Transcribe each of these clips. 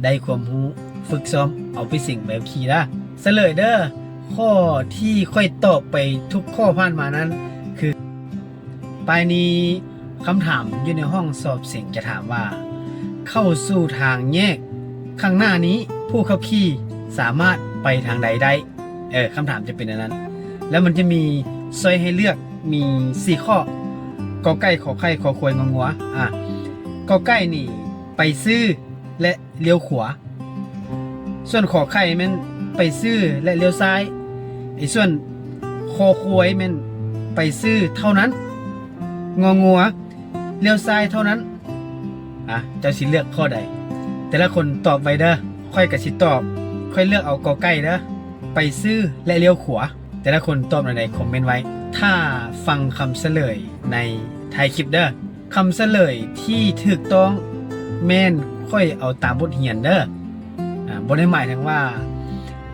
ໄດ້ຄວາມຮູ້ ຝຶກຊ້ອມເອົາໄປເສັງໃບຂັບຂີ່ເດີ. ສະເຫຼີຍເດີ ຂໍ້ທີ່ຂ້ອຍຕອບໄປທຸກຂໍ້ຜ່ານມານັ້ນຄື ປ້າຍນີ້ຄຳຖາມຢູ່ໃນຫ້ອງສອບເສັງຈະຖາມວ່າ ເຂົ້າສູ່ທາງແຍກຂ້າງໜ້ານີ້ ຜູ້ຂັບຂີ່ສາມາດໄປທາງໃດໄດ້? ເອີ ຄຳຖາມຈະເປັນແນວນັ້ນ ແລ້ວມັນຈະມີຊ້ອຍໃຫ້ເລືອກມີສີ່ຂໍ້ ກ ໄກ່ ຂ ໄຂ່ ຄ ຄວາຍ ງ ງົວ. ອາ ກ ໄກ່ນີ້ໄປຊື່ ແລະ ລ້ຽວຂວາ, ສ່ວນ ຂ ໄຂ່ ແມ່ນໄປຊື່ ແລະ ລ້ຽວຊ້າຍ, ໄອ້ສ່ວນ ຄ ຄວາຍ ແມ່ນໄປຊື່ເທົ່ານັ້ນ, ງ ງົວ ລ້ຽວຊ້າຍເທົ່ານັ້ນ. ອາ ເຈົ້າຊິເລືອກຂໍ້ໃດ? ແຕ່ລະຄົນຕອບໄວເດີ. ຂ້ອຍກະຊິຕອບ, ຂ້ອຍເລືອກເອົາ ກ ໄກ່ ເດີ, ໄປຊື່ ແລະ ລ້ຽວຂວາ. ແຕ່ລະຄົນຕອບແນວໃດ ຄອມເມັນໄວ້ ຖ້າຟັງຄຳສະເຫຼີຍໃນທ້າຍຄລິບເດີ. ຄຳສະເຫຼີຍທີ່ຖືກຕ້ອງແມ່ນຂ້ອຍເອົາຕາມບົດຮຽນເດີ. ອາ ບໍ່ໄດ້ໝາຍເຖິງວ່າ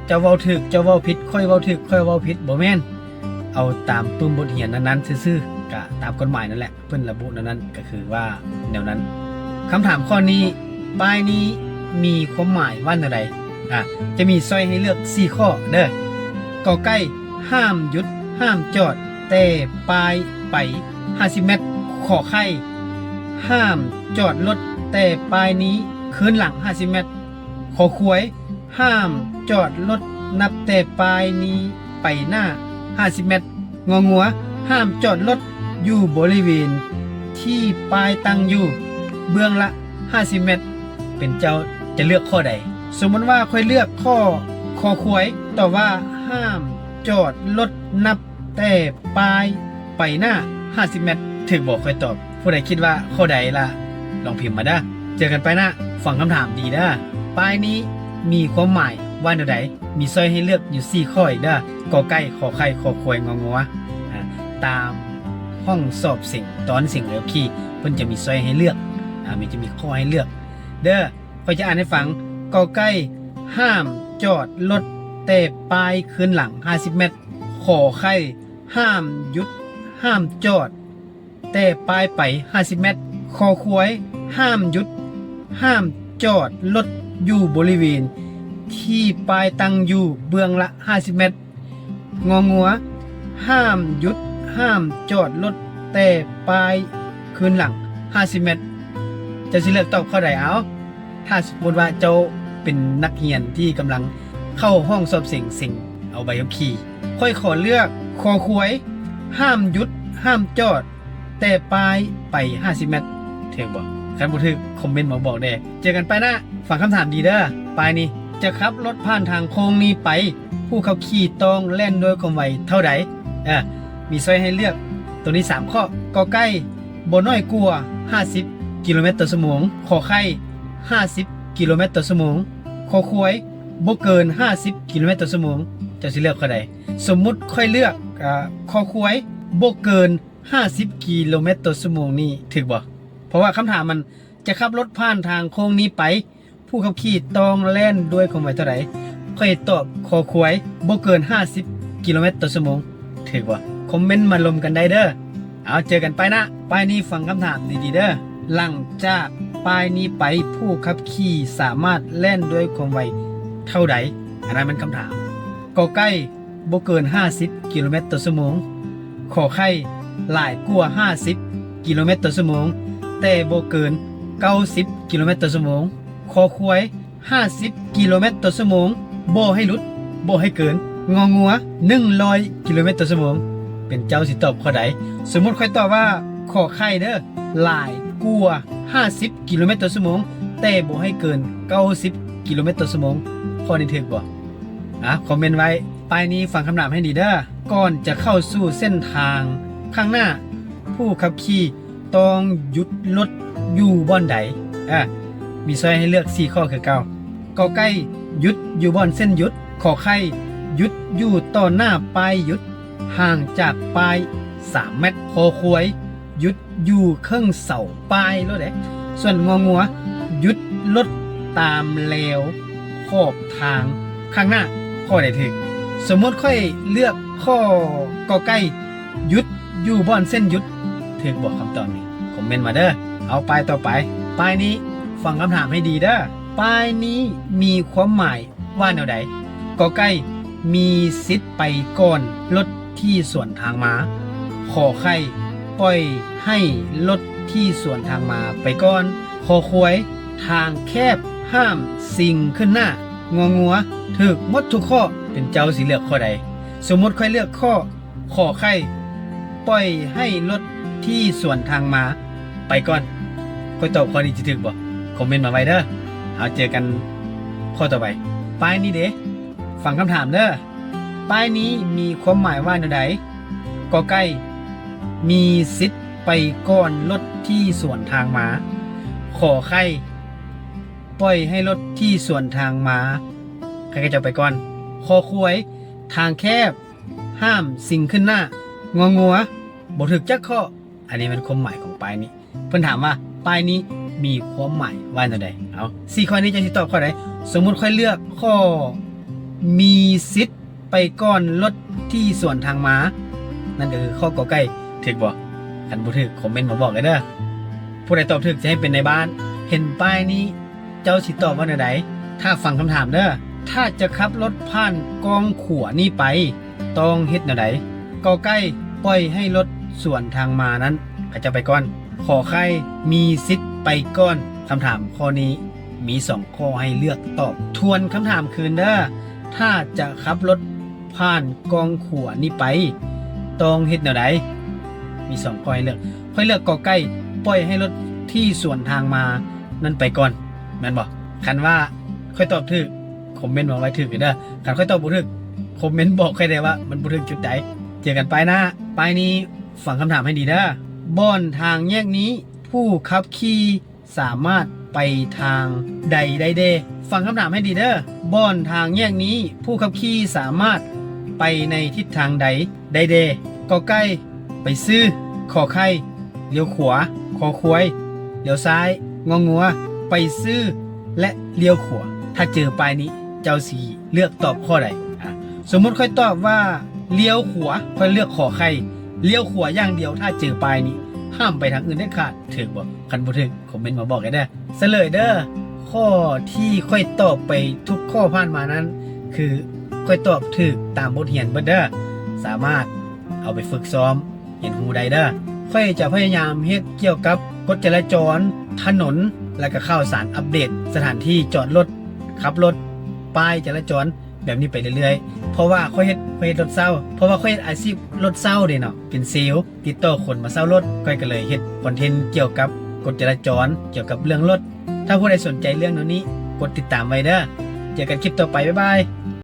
ເຈົ້າເວົ້າຖືກ ເຈົ້າເວົ້າຜິດ ຂ້ອຍເວົ້າຖືກ ຂ້ອຍເວົ້າຜິດ ບໍ່ແມ່ນ. ເອົາຕາມປຶ້ມບົດຮຽນນັ້ນໆຊື່ໆ ກະຕາມກົດໝາຍນັ້ນແຫຼະ ເພິ່ນລະບຸແນວນັ້ນ ກະຄືວ່າແນວນັ້ນ. ຄຳຖາມຂໍ້ນີ້ ປ້າຍນີ້ມີຄວາມໝາຍວ່າແນວໃດ? ອາ ຈະມີຊ້ອຍໃຫ້ເລືອກສີ່ຂໍ້ເດີ. ກ ໄກ່ ຫ້າມຢຸດ ຫ້າມຈອດ ແຕ່ປ້າຍໄປຫ້າສິບແມັດ. ຂ ໄຂ່ ຫ້າມຈອດລົດ ແຕ່ປ້າຍນີ້ຄືນຫຼັງຫ້າສິບແມັດ. ຄ ຄວາຍ ຫ້າມຈອດລົດນັບແຕ່ປ້າຍນີ້ໄປໜ້າຫ້າສິບແມັດ. ງ ງົວ ຫ້າມຈອດລົດຢູ່ບໍລິເວນທີ່ປ້າຍຕັ້ງຢູ່ເບື້ອງລະຫ້າສິບແມັດ. ເປັນເຈົ້າຈະເລືອກຂໍ້ໃດ? ສົມມຸດວ່າຂ້ອຍເລືອກຂໍ້ ຄ ຄວາຍ ຕອບວ່າ ຫ້າມຈອດລົດນັບແຕ່ປ້າຍໄປໜ້າຫ້າສິບແມັດ ຖືກບໍ່? ຂ້ອຍຕອບ ຜູ້ໃດຄິດວ່າຂໍ້ໃດລະ ລອງພິມມາເດີ. ເຈີກັນປ້າຍໜ້າ. ຟັງຄຳຖາມດີເດີ. ປ້າຍນີ້ມີຄວາມໝາຍວ່າແນວໃດ? ມີຊ້ອຍໃຫ້ເລືອກຢູ່ສີ່ຂໍ້ອີກເດີ. ກ ໄກ່ ຂ ໄຂ່ ຄ ຄວາຍ ງ ງົວ. ອາ ຕາມຫ້ອງສອບເສັງ ຕອນເສັງໃບຂັບຂີ່ ເພິ່ນຈະມີຊ້ອຍໃຫ້ເລືອກ. ອາ ມີ ຈະມີຂໍ້ໃຫ້ເລືອກເດີ. ຂ້ອຍຈະອ່ານໃຫ້ຟັງ. ກ ໄກ່ ຫ້າມຈອດລົດແຕ່ປ້າຍຄືນຫຼັງຫ້າສິບແມັດ. ຂ ໄຂ່ ຫ້າມຢຸດ ຫ້າມຈອດ ແຕ່ປ້າຍໄປຫ້າສິບແມັດ. ຄ ຄວາຍ ຫ້າມຢຸດ ຫ້າມຈອດລົດຢູ່ບໍລິເວນທີ່ປ້າຍຕັ້ງຢູ່ເບື້ອງລະຫ້າສິບແມັດ. ງ ງົວ ຫ້າມຢຸດ ຫ້າມຈອດລົດແຕ່ປ້າຍຄືນຫຼັງຫ້າສິບແມັດ. ເຈົ້າຊິເລືອກຕອບຂໍ້ໃດເອົາ? ຖ້າສົມມຸດວ່າເຈົ້າເປັນນັກຮຽນທີ່ກຳລັງເຂົ້າຫ້ອງສອບເສັງ ເສັງເອົາໃບຂັບຂີ່. ຂ້ອຍຂໍເລືອກ ຄ ຄວາຍ ຫ້າມຢຸດ ຫ້າມຈອດ ແຕ່ປ້າຍໄປຫ້າສິບແມັດ ຖືກບໍ່? ຄັນບໍ່ຖືກ ຄອມເມັນມາບອກແດ່. ເຈີກັນປ້າຍໜ້າ. ຟັງຄຳຖາມດີເດີ. ປ້າຍນີ້ ຈະຂັບລົດຜ່ານທາງໂຄ້ງນີ້ໄປ ຜູ້ຂັບຂີ່ຕ້ອງແລ່ນດ້ວຍຄວາມໄວເທົ່າໃດ? ເອີ ມີຊ້ອຍໃຫ້ເລືອກໂຕນີ້ສາມຂໍ້. ກ ໄກ່ ບໍ່ໜ້ອຍກວ່າຫ້າສິບກິໂລແມັດຕໍ່ຊົ່ວໂມງ. ຂ ໄຂ່ ຫ້າສິບກິໂລແມັດຕໍ່ຊົ່ວໂມງ. ຄ ຄວາຍ ບໍ່ເກີນຫ້າສິບກິໂລແມັດຕໍ່ຊົ່ວໂມງ. ເຈົ້າຊິເລືອກຂໍ້ໃດ? ສົມມຸດຂ້ອຍເລືອກ ອາ ຄ ຄວາຍ ບໍ່ເກີນຫ້າສິບກິໂລແມັດຕໍ່ຊົ່ວໂມງນີ້ ຖືກບໍ່? ເພາະວ່າຄຳຖາມມັນ ຈະຂັບລົດຜ່ານທາງໂຄ້ງນີ້ໄປ ຜູ້ຂັບຂີ່ຕ້ອງແລ່ນດ້ວຍຄວາມໄວເທົ່າໃດ? ຂ້ອຍຕອບ ຄ ຄວາຍ ບໍ່ເກີນຫ້າສິບກິໂລແມັດຕໍ່ຊົ່ວໂມງ ຖືກບໍ່? ຄອມເມັນມາລົມກັນໄດ້ເດີ. ເອົາ ເຈີກັນປ້າຍໜ້າ. ປ້າຍນີ້ຟັງຄຳຖາມດີໆເດີ. ຫຼັງຈາກປ້າຍນີ້ໄປ ຜູ້ຂັບຂີ່ສາມາດແລ່ນດ້ວຍຄວາມໄວເທົ່າໃດ? ອັນນັ້ນແມ່ນຄຳຖາມ. ກ ໄກ່ ບໍ່ເກີນຫ້າສິບກິໂລແມັດຕໍ່ຊົ່ວໂມງ. ຂ ໄຂ່ ຫຼາຍກວ່າຫ້າສິບກິໂລແມັດຕໍ່ຊົ່ວໂມງ ແຕ່ບໍ່ເກີນເກົ້າສິບກິໂລແມັດຕໍ່ຊົ່ວໂມງ. ຄ ຄວາຍ ຫ້າສິບກິໂລແມັດຕໍ່ຊົ່ວໂມງ ບໍ່ໃຫ້ຫຼຸດ ບໍ່ໃຫ້ເກີນ. ງ ງົວ ໜຶ່ງຮ້ອຍກິໂລແມັດຕໍ່ຊົ່ວໂມງ. ເປັນເຈົ້າຊິຕອບຂໍ້ໃດ? ສົມມຸດຂ້ອຍຕອບວ່າ ຂ ໄຂ່ເດີ ຫຼາຍກວ່າຫ້າສິບກິໂລແມັດຕໍ່ຊົ່ວໂມງ ແຕ່ບໍ່ໃຫ້ເກີນເກົ້າສິບກິໂລແມັດຕໍ່ຊົ່ວໂມງ. ຂໍ້ນີ້ຖືກບໍ່? ອາ ຄອມເມັນໄວ້. ປ້າຍນີ້ຟັງຄຳຖາມໃຫ້ດີເດີ. ກ່ອນຈະເຂົ້າສູ່ເສັ້ນທາງຂ້າງໜ້າ ຜູ້ຂັບຂີ່ຕ້ອງຢຸດລົດຢູ່ບ່ອນໃດ? ອາ ມີຊ້ອຍໃຫ້ເລືອກສີ່ຂໍ້ຄືເກົ່າ. ກ ໄກ່ ຢຸດຢູ່ບ່ອນເສັ້ນຢຸດ. ຂ ໄຂ່ ຢຸດຢູ່ຕໍ່ໜ້າປ້າຍຢຸດ ຫ່າງຈາກປ້າຍສາມແມັດ. ຄ ຄວາຍ ຢຸດຢູ່ເຄິ່ງເສົາປ້າຍໂລດເດ້. ສ່ວນ ງ ງົວ ຢຸດລົດຕາມແລວຂອບທາງຂ້າງໜ້າ. ຂໍ້ໃດຖືກ? ສົມມຸດຂ້ອຍເລືອກຂໍ້ ກ ໄກ່ ຢຸດຢູ່ບ່ອນເສັ້ນຢຸດ ຖືກບໍ່ຄຳຕອບນີ້? ຄອມເມັນມາເດີ. ເອົາ ປ້າຍຕໍ່ໄປ. ປ້າຍນີ້ຟັງຄຳຖາມໃຫ້ດີເດີ. ປ້າຍນີ້ມີຄວາມໝາຍວ່າແນວໃດ? ກອໄກ່ ມີສິດໄປກ່ອນລົດທີ່ສວນທາງມາ. ຂໍໄຂ່ ປ່ອຍໃຫ້ລົດທີ່ສວນທາງມາໄປກ່ອນ. ຄໍຄວາຍ ທາງແຄບ ຫ້າມຊິງຂຶ້ນໜ້າ. ງໍງົວ ຖືກໝົດທຸກຂໍ້. ເປັນເຈົ້າຊິເລືອກຂໍ້ໃດ? ສົມມຸດຂ້ອຍເລືອກຂໍ້ ຂໍໄຂ່ ປ່ອຍໃຫ້ລົດທີ່ສວນທາງມາໄປກ່ອນ. ຂ້ອຍຕອບຂໍ້ນີ້ຈະຖືກບໍ່? ຄອມເມັນມາໄວ້ເດີ້. ເຮົາເຈີກັນຂໍ້ຕໍ່ໄປ. ປ້າຍນີ້ເດ? ຟັງຄຳຖາມເດີ້. ປ້າຍນີ້ມີຄວາມໝາຍວ່າແນວໃດ? ກອໄກ່ ມີສິດໄປກ່ອນລົດທີ່ສວນທາງມາ. ຂໍໄຂ່ ປ່ອຍໃຫ້ລົດທີ່ສວນທາງມາ ໃຫ້ເຂົາເຈົ້າໄປກ່ອນ. ຄໍຄວາຍ ທາງແຄບ ຫ້າມຊິງຂຶ້ນໜ້າ. ງໍງົວ ບໍ່ຖືກຈັກຂໍ້. ອັນນີ້ແມ່ນຄວາມໝາຍຂອງປ້າຍນີ້. ເພິ່ນຖາມວ່າປ້າຍນີ້ມີຄວາມໝາຍວ່າແນວໃດ? ເອົາ ສີ່ຂໍ້ນີ້ເຈົ້າຊິຕອບຂໍ້ໃດ? ສົມມຸດຂ້ອຍເລືອກຂໍ້ ມີສິດໄປກ່ອນລົດທີ່ສວນທາງມາ. ນັ້ນກໍຄືຂໍ້ ກ ໄກ່ ຖືກບໍ່? ຄັນບໍ່ຖືກ ຄອມເມັນມາບອກເດີ. ຜູ້ໃດຕອບຖືກຈະໃຫ້ເປັນນາຍບ້ານ. ເຫັນປ້າຍນີ້ ເຈົ້າຊິຕອບວ່າແນວໃດ? ຖ້າຟັງຄຳຖາມເດີ້. ຖ້າຈະຂັບລົດຜ່ານກ້ອງຂົວນີ້ໄປ ຕ້ອງເຮັດແນວໃດ? ກ ໄກ່ ປ່ອຍໃຫ້ລົດສວນທາງມານັ້ນ ເຂົາເຈົ້າໄປກ່ອນ. ຂໍໄຂ່ ມີສິດໄປກ່ອນ. ຄຳຖາມຂໍ້ນີ້ມີສອງຂໍ້ໃຫ້ເລືອກຕອບ. ທວນຄຳຖາມຄືນເດີ້. ຖ້າຈະຂັບລົດຜ່ານກ້ອງຂົວນີ້ໄປ ຕ້ອງເຮັດແນວໃດ? ມີສອງຂໍ້ໃຫ້ເລືອກ. ຂ້ອຍເລືອກ ກ ໄກ່ ປ່ອຍໃຫ້ລົດທີ່ສວນທາງມານັ້ນໄປກ່ອນ. ແມ່ນບໍ່? ຄັນວ່າຂ້ອຍຕອບຖືກ ຄອມເມັນມາໄວ້ຖືກເດີ. ຄັນຂ້ອຍຕອບບໍ່ຖືກ ຄອມເມັນບອກຂ້ອຍແດ່ວ່າມັນບໍ່ຖືກຈຸດໃດ. ເຈີກັນປ້າຍໜ້າ. ປ້າຍນີ້ ຟັງຄຳຖາມໃຫ້ດີເດີ. ບ່ອນທາງແຍກນີ້ ຜູ້ຂັບຂີ່ສາມາດໄປທາງໃດໄດ້ແດ່? ຟັງຄຳຖາມໃຫ້ດີເດີ. ບ່ອນທາງແຍກນີ້ ຜູ້ຂັບຂີ່ສາມາດໄປໃນທິດທາງໃດໄດ້ແດ່? ກ ໄກ່ ໄປຊື້. ຂໍໄຂ່ ລ້ຽວຂວາ. ຄໍຄວາຍ ລ້ຽວຊ້າຍ. ງໍງົວ ໄປຊື້ ແລະ ລ້ຽວຂວາ. ຖ້າເຈີປ້າຍນີ້ ເຈົ້າຊິເລືອກຕອບຂໍ້ໃດ? ອາ ສົມມຸດຂ້ອຍຕອບວ່າລ້ຽວຂວາ ຂ້ອຍເລືອກ ຂໍໄຂ່ ລ້ຽວຂວາຢ່າງດຽວ. ຖ້າເຈີປ້າຍນີ້ ຫ້າມໄປທາງອື່ນເດັດຂາດ. ຖືກບໍ່? ຄັນບໍ່ຖືກ ຄອມເມັນມາບອກໃຫ້ເດີ. ສະເຫຼີຍເດີ. ຂໍ້ທີ່ຂ້ອຍຕອບໄປທຸກຂໍ້ຜ່ານມານັ້ນ ຄືຂ້ອຍຕອບຖືກຕາມບົດຮຽນເບິດເດີ. ສາມາດເອົາໄປຝຶກຊ້ອມ ຮຽນຮູ້ໄດ້ເດີ. ຂ້ອຍຈະພະຍາຍາມເຮັດກ່ຽວກັບກົດຈະລາຈອນ, ຖະໜົນ ແລະ ກະຂ່າວສານອັບເດດສະຖານທີ່ຈອດລົດ, ຂັບລົດ, ປ້າຍຈະລາຈອນ ແບບນີ້ໄປເລື້ອຍໆ. ເພາະວ່າຂ້ອຍເຮັດ, ຂ້ອຍເຮັດລົດເຊົ່າ, ເພາະວ່າຂ້ອຍເຮັດອາຊີບລົດເຊົ່າເດ້ເນາະ, ເປັນເຊວ ຕິດຕໍ່ຄົນມາເຊົ່າລົດ, ຂ້ອຍກໍເລີຍເຮັດຄອນເທັນກ່ຽວກັບກົດຈະລາຈອນ, ກ່ຽວກັບເລື່ອງລົດ. ຖ້າຜູ້ໃດສົນໃຈເລື່ອງແນວນີ້ ກົດຕິດຕາມໄວ້ເດີ. ເຈີກັນຄລິບຕໍ່ໄປ, ບາຍບາຍ.